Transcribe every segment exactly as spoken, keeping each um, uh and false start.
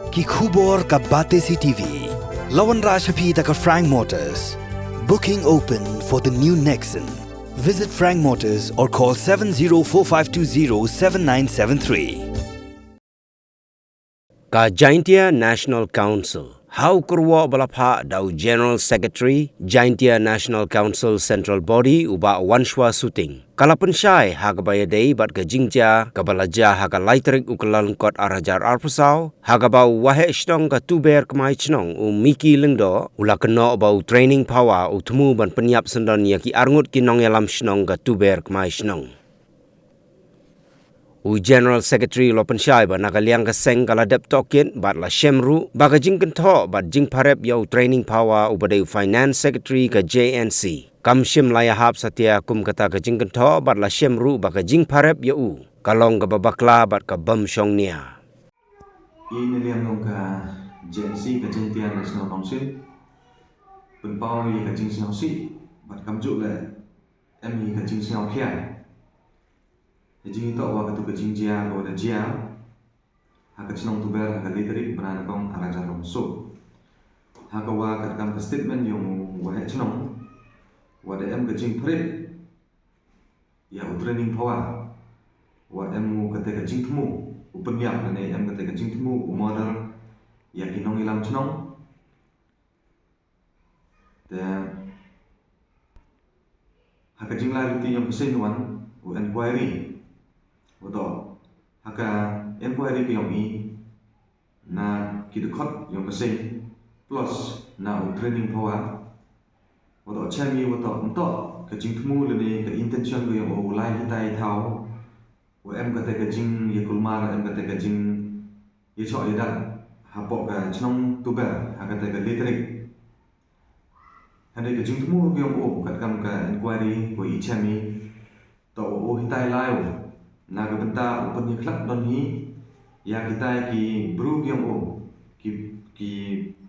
Ki khubor ka Batesi TV. La wanrah sha phi da ka Frank Motors. Booking open for the new Nexon. Visit Frank Motors or call seven zero four five two zero seven nine seven three. Ka Jaintia National Council, ha u kyrwoh ba la phah da u General Secretary Jaintia National Council Central Body, u Bah Wanshwa Suting, ka la pynshai ha kaba ïadei bad ka jingjia kaba la jia ha ka lai tarik u Kyllalyngkot ar hajar arphew saw, ha kaba u Waheh Shnong ka Tuber Kmai Shnong, u Miki Lyngdoh, u la kynnoh ba u Training Phawa u thmu ban pynïap syndon ïa ki arngut ki nongïalam shnong ka Tuber Kmai Shnong. U General Secretary u la pynshai ba na ka liang ka seng ka la dep tohkit bad la shem ruh ba ka jingkynthoh bad jingpharep ïa u Training Phawa uba dei u Finance Secretary ka J N C, kam shym la ïahap satia kum kata ka jingkynthoh bad la shem ruh ba ka jingpharep ïa u ka long kaba bakla bad ka bym shongnia. I na liang jong ka J N C, ka Jaintia National Council, pynpaw ïa ka jingsngewsih bad kamjooh leh em hi ka jingsngewkhia. Ka jingïatoh wa katu ka jingjia ka wa da jia ha ka chnong Tuber ha ka lai tarik bnai nyngkong ar hajar arphew saw. Ha ka wa katkam ka statement yong u Waheh Shnong, wa da em ka jingpharep ïa u Training Phawa, wa em u kata ka jingthmu u pynïap lane em kata ka jingthmu u murder ïa ki nongïalam shnong. Te ha ka jinglai luti yong ka seng wan u inquiry, wa toh ha ka inquiry ka yong i na ki dkhot yong ka seng plus na u Training Phawa, wa toh chem i wa toh ym toh ka jingthmu lane ka intention ka yong u lai hitai thaw, wa em kata ka jingïakulmar, em kata ka jingïashoh ïadat hapoh ka chnong Tuber ha kata ka lai tarik. Hynrei ka jingthmu ka yong u katkam ka inquiry wa i chem i, toh u hitai lai u na ka bynta u pynïakhlad don hi ïa kitai ki bru ki yong u, ki, ki,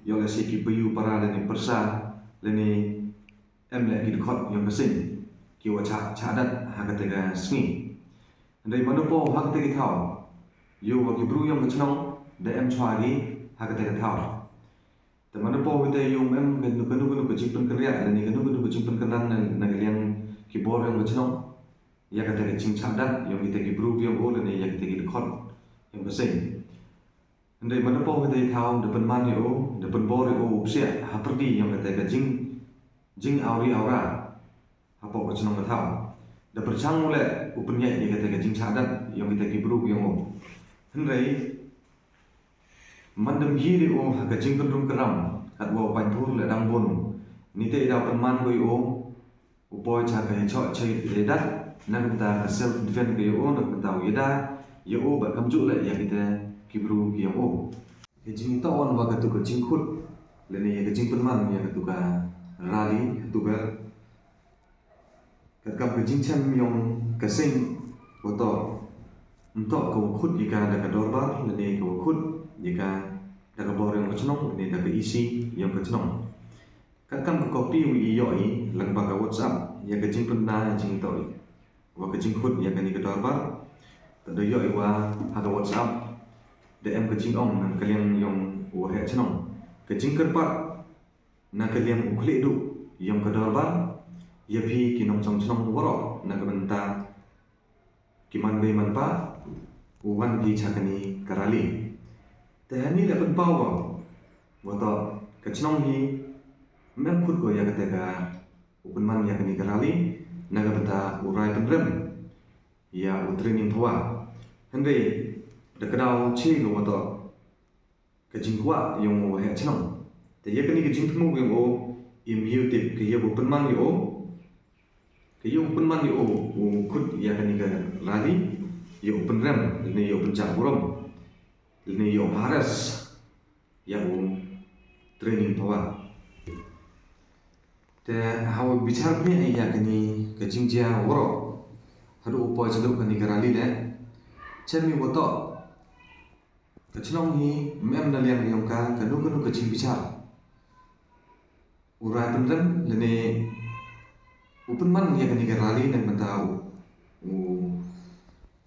ïoh lehse ki briew para lane pyrsa lane em leh ki dkhot yong ka seng ki wa chah, chah dat ha kata ka sngi. Hynrei mano po ha kata ki thaw ïoh wa ki bru yong ka chnong da em chwa ki ha kata ka thaw. Te mano po wi te ïoh em kano kano ka jingpynkynriah lane kano kano ka jingpynkynran na, na ka liang ki bor yong ka chnong ïa kata ka jingchah dat yong kita ki bru ki yong u lane ïa kita ki dkhot yong ka seng. Hynrei mano po wi te thaw da pynman ïa u, da pynbor ïa u u psiah ha pyrdi yong kata ka jing, jingawri awra hapoh ka chnong ka thaw. Da pyrshang u leh u pynïaid ïa kata ka jingchah dat yong kita ki bru ki yong u. Hynrei man dam hi ri u ha ka jingkynrum kynram katwa u paintur leh dang bun u. Ni te i daw pynman ko i u, u poi cha ka ïachoh cha ïadat na ka bynta ka self defense ka ïa u, na ka bynta u ïada ïa u bad kamjooh leh ïa kita ki bru ki yong u. Ka jingïatoh wan wa katu ka jingkhut lane ïa ka jingpynman ïa katu ka rally ha Tuber. Katkam ka jingchem yong ka seng, wa toh ym toh ka wa khut ïa ka da ka dorbar lane ka wa khut ïa ka da ka bor yong ka chnong lane da ka E C yong ka chnong. Katkam ka copy wa i ïoh i lyngba ka WhatsApp ïa ka jingpynbna ïa jingïatoh i wa ka jingkhut ïa kani ka dorbar. Te da ïoh i wa ha ka WhatsApp da em ka jingong na ka liang yong u Waheh Chnong, ka jingkyrpad na ka liang u khlieh duh yong ka dorbar ïa phi ki nongchong chnong waroh na ka bynta ki man bei man pa u wan ki cha kani ka rally. Te hani leh pynpaw wa, wa toh ka chnong hi ym em khut ko ïa kata ka u pynman ïa kani ka rally na ka bynta u rai pynrem ïa u Training Phawa. Hynrei da ka daw chi ko wa toh ka jingkwah yong u Waheh Chnong. Te ïa kani ka jingthmu yong u im ïoh tip ka ïa u pynman ïa u, ka ïa u pynman ïa u u khut ïa kani ka rally, ïa u pynrem lane ïa u pynjah burom lane ïa u harass ïa u Training Phawa. Te ha wa bichar bniah ïa kani ka jingjia waroh haduh u poi chaduh kani ka rally de, chem i wa toh ka chnong hi ym em na liang yong ka kano kano ka jingbichar. U rai pynrem lane u pynman ïa kani ka rally na ka bynta u, u,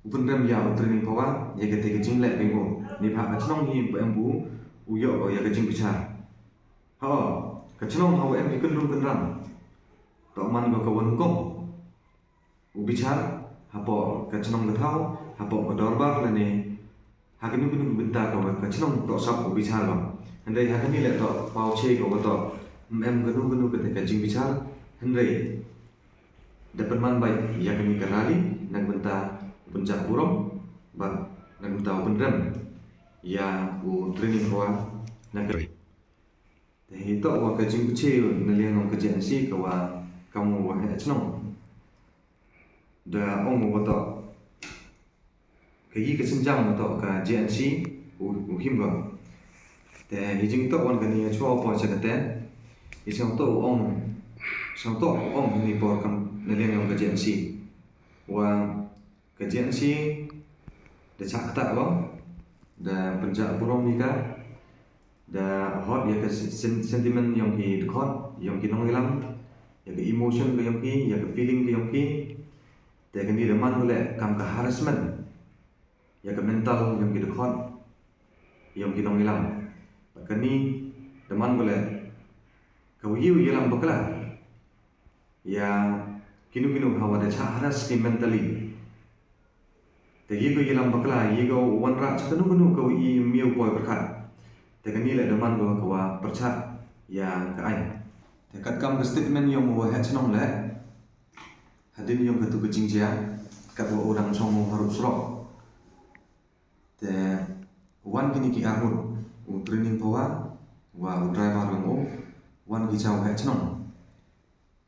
u pynrem ïa u Training Phawa ïa kata ka jingleh ka yong u. Neibhah ka chnong hi ym em bu u ïoh ïa ka jingbichar. Haoid ka chnong hawa em ki kynrum kynram, to man ko ka wan kong u bichar hapoh ka chnong ka thaw, hapoh ka dorbar lane ha kano kano ka bynta ka wa ka chnong to sap u bichar ba. Hynrei ha kane leh to paw che ka wa to em kano kano kata ka jingbichar. Hynrei da pynman bai ïa kane ka rally na ka bynta u pynjah burom ba na ka bynta u pynrem ïa u training ka wa na ka. Te hi to wa ka jingbichar na liang ka J N C ka wa ka mu wa he chnong. Da ong wa to ka yi ka senjang wa to ka J N C u him ba. Te hi jing to wan ka ni chwa po cha ka te. Hi sang to ong sang to ong ni por kam na liang ka J N C. Wa ka J N C da chak ta wa da pynjah burom ni ka. Da hot ïa ka sen- sentiment yong ki dkhot, yong ki nongïalam, ïa ka emotion ka yong ki, ïa ka feeling ka yong ki. Te kani da man ko leh kam ka harassment ïa ka mental yong ki dkhot, yong ki nongïalam. Kani da man ko leh ka wi ïalam bakla ïa kino kino hawa da chah harass ki mentally. Te ïa ko ïalam bakla ïa ko wanrah cha kano kano ka wi i miu poi berkat. Te kani leh da man ko ka wa perchat ïa ka ai. Te kat kam ka statement yong wa he chnong leh hadin yong ka tu ka jingjia kat wa orang chong harup srok. Te wan kini ki armut u training pawa wa u driver yong u wan ki cha wa he chnong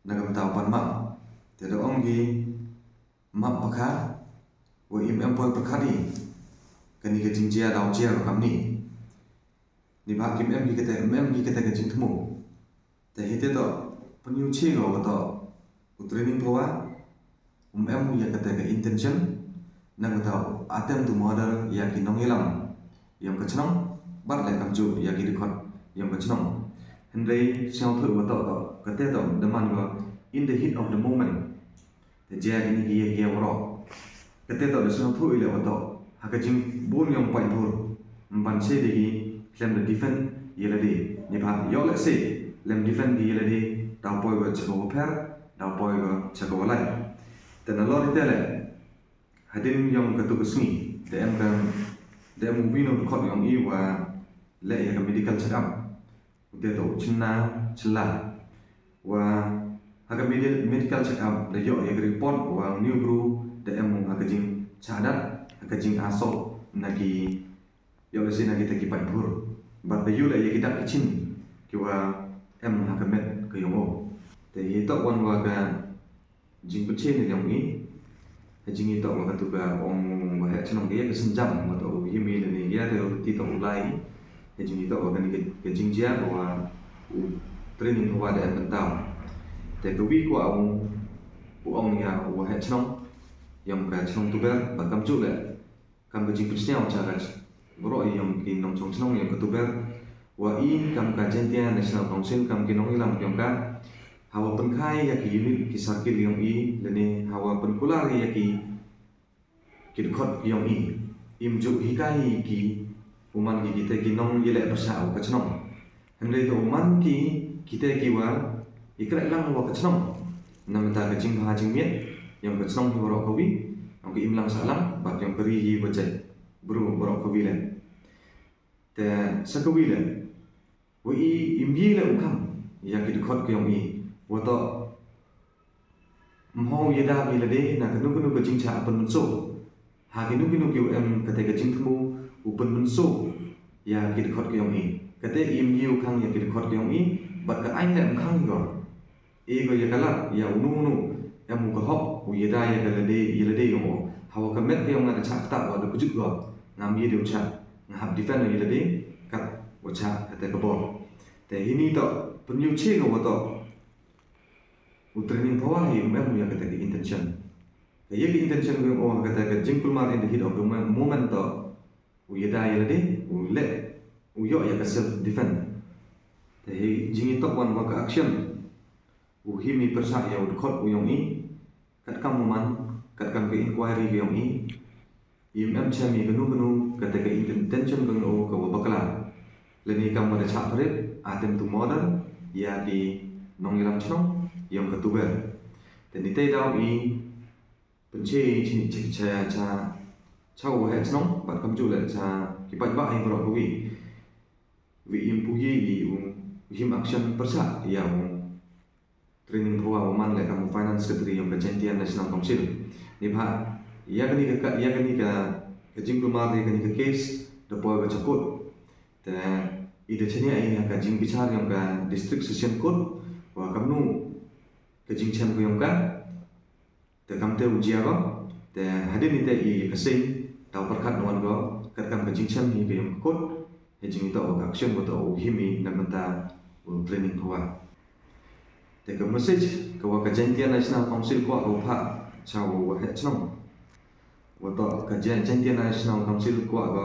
na ka bynta u pan map. Te da ong ki map pakha wa im em poi pakha di kani ka jingjia daw jia ka kamni. Ni ba kim em ki kata em em ki kata ka jingthmu. Te hi te to pynyu chi ko wa to u training pawa um em ïa kata ka intention na ka bynta u attempt to murder ïa ki nongïalam yong ka chnong bad leh kam ju ïa ki dkhot yong ka chnong. Hynrei sngewthuh wa to to kata to da man ko in the heat of the moment. Te jia kini ki ïa ki ïa warok kata to da sngewthuh i leh wa to ha ka jingbun yong paidbur. Mban se de ki khlem da defend ïa lade ni ba ïoh leh se lem defend ki ïa lade daw poi wa cha ka wa pher daw poi wa cha ka wa lai. Te na lor ite leh hadin yong ka tu ka sngi da em ka da em u wi nong dkhot yong i wa leh ïa ka medical check up. Ute to chynna chynla wa ha ka medi- medical check up da ïoh ïa ka report wa u new bru da em ha ka jing chadat ha ka jing assault na ki ïoh leh si na kita ki paidbur bad da ïoh leh ïa ki dak ki chin ki wa em ha ka met ka yong o. Te ïa to wan wa ka jingpynche ne yong i ha jing i to wa ka tu ka ong wa he chnong ki ïa ka senjam wa to u yim i ne ïa te ti to u lai ha jing i to wa ka ni ka jingjia wa u training wa da em bynta. Te ka wi kwa u u ong ïa wa he chnong yong ka chnong Tuber ba kam ju leh kam ka jingpynsñiaw cha ka baroh yong ki nongchong chnong yong ka Tuber wa i kam ka Jaintia National Council kam ki nongïalam yong ka hawa pynkhai ïa ki unit ki circle yong i lane hawa pynkular ïa ki ki dkhot yong i im ju hikai ki u man ki kite ki nongïaleh pyrshah wa ka chnong. Hynrei to u man ki kite ki wa i kreh lang wa ka chnong na mynta ka jingbha jingmiat yong ka chnong hi waroh ka wi yong ka imlang sahlang bad yong ka ri hi wa jait bru waroh ka wi leh. Te sa ka wi leh wa i im yi leh u kham ïa ki dkhot ka yong i wa to mho ïada ïa lade na kano kano ka jingcha pynmynso. Ha kino kino ki u em kate ka jingthmu u pynmynso ïa ki dkhot ka yong i. Kate im ïa u khang ïa ki dkhot ka yong i bad ka ain leh um khang ïa ko. E ko ïa ka lad ïa u nu u nu em u ka hok u ïada ïa ka lade ïa lade yong o. Hawa ka met ka yong nga da chah kata wa da kujut ko ngam ïa de u chah nga hap defend ïa lade kat wa chah kate ka bor. Te hini to pynyu che ko wa to u training pawa hi um em u ïa kata ka intention. Ka ïa ka intention ka yong o ha kata ka jingkulmar in the heat of the moment to u ïada ïa lade u leh u ïoh ïa ka self defense. Te hi jing i tok wan wa ka action u hi mi pyrsa ïa u dkhot u yong i kat kam u man kat kam ka inquiry ka yong i. Im em chem ïa kanu kanu kata ka intention ka yong o ka wa bakla. lane kam wa da chah pharit, attempt to murder ïa ki nongïalam chnong yong ka Tuber. Te nitei daw i pynche i chini cha cha cha cha u waheh chnong bad kamjooh leh cha ki paidbah hi baroh kawei. Wi im puhi i u him action pyrshah ïa u Training Phawa wa man leh kam u Finance Secretary yong ka Jaintia National Council. Neibhah ïa kani ka ïa kani ka ka jingkulmar ïa kani ka case da poi wa cha court. Te i da chania i ha ka jingbichar yong ka District Session Court wa kamnu ka jingchem ka yong ka. Te kamte u jia ko, te hadien nitei i ka seng daw pyrkhat na wan ko katkam ka jingchem hi ka yong ka court. He jingitoh ka action ko to u him i na bynta u Training Phawa. Te ka message ka wa ka Jaintia National Council kwah ko phah cha u waheh chnong. Wa to ka Jaintia National Council kwah ko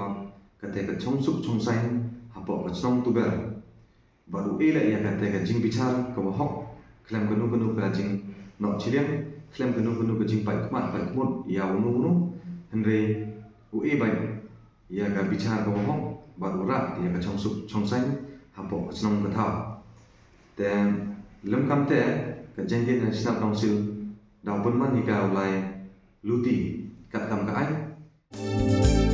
kate ka chongsuk chongsaiñ hapoh ka chnong Tuber. Bad u e leh ïa kate ka jingbichar ka wa hok khlem kano kano ka jingnoh chiliang, khlem kano kano ka jingpait khmat pait khmut ïa uno uno. Hynrei u e bad ïa ka bichar ka wa hok bad u rah ïa ka chongsuk chongsaiñ hapoh ka chnong ka thaw. Te lem kamte ka Jaintia National Council daw pynman hi ka u lai luti katkam ka aiñ.